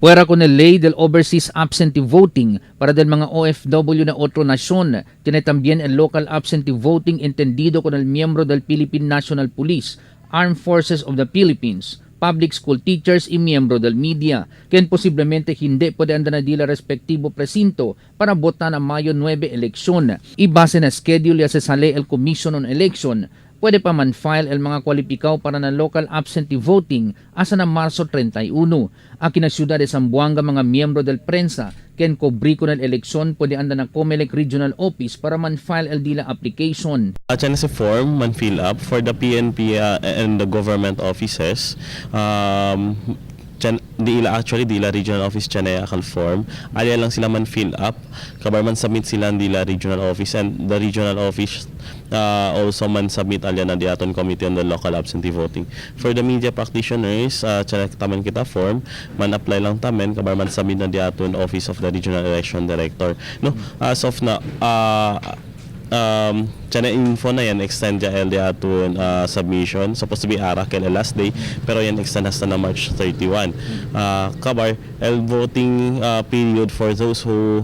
Puwera con el ley del overseas absentee voting para del mga OFW na otro nasyon, tiene también el local absentee voting entendido con el miembro del Philippine National Police, Armed Forces of the Philippines, public school teachers y miembro del media, quien posiblemente hindi pwede anda na dila respectivo presinto para botar na Mayo 9 eleksyon. Y base na schedule ya se sale el Commission on Election, pwede pa man file el mga kwalipikaw para na local absentee voting asa na Marso 31. Aki na siyudad de Zamboanga, mga miyembro del prensa ken kobri con el eleksyon pwede anda na COMELEC Regional Office para man file el dila application. Tiyan si form man fill up for the PNP and the government offices. Tiyan, di ila actually di ila regional office tiyan ay akal form. Alya lang sila man fill up. Kabar man submit sila di ila regional office and the regional office also man submit alya na di aton committee on the local absentee voting. For the media practitioners, tiyan taman kita form, man apply lang tamen kabar man submit na di aton office of the regional election director. No, as of now, tiyan info na yan extend ya el aton submission, supposed to be ara kel last day, pero yan extend hasta na March 31. Kabar el voting period for those who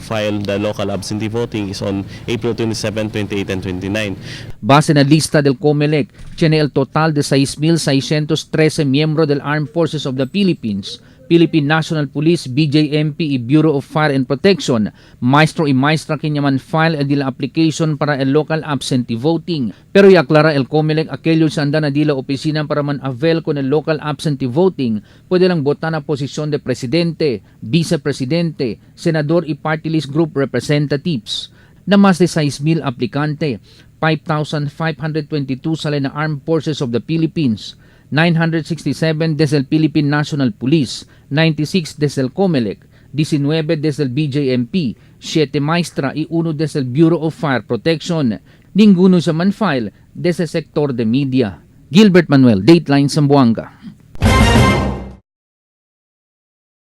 file the local absentee voting is on April 27, 28 and 29. Base na lista del COMELEC, tiene el total de 6.613 miembro del Armed Forces of the Philippines, Philippine National Police, BJMP y Bureau of Fire and Protection, maestro y maestra kanya man file el dila application para el local absentee voting. Pero iaklara el COMELEC, aquello sa anda na dila opisina para man avail con el local absentee voting, pwede lang botar na posisyon de presidente, vicepresidente, senador y party list group representatives. Na mas de 6,000 aplikante, 5,522 sale na Armed Forces of the Philippines, 967 desde el Philippine National Police, 96 desde el COMELEC, 19 desde el BJMP, 7 maestra y 1 desde el Bureau of Fire Protection. Ninguno sa man file desde el sector de media. Gilbert Manuel, Dateline Zamboanga.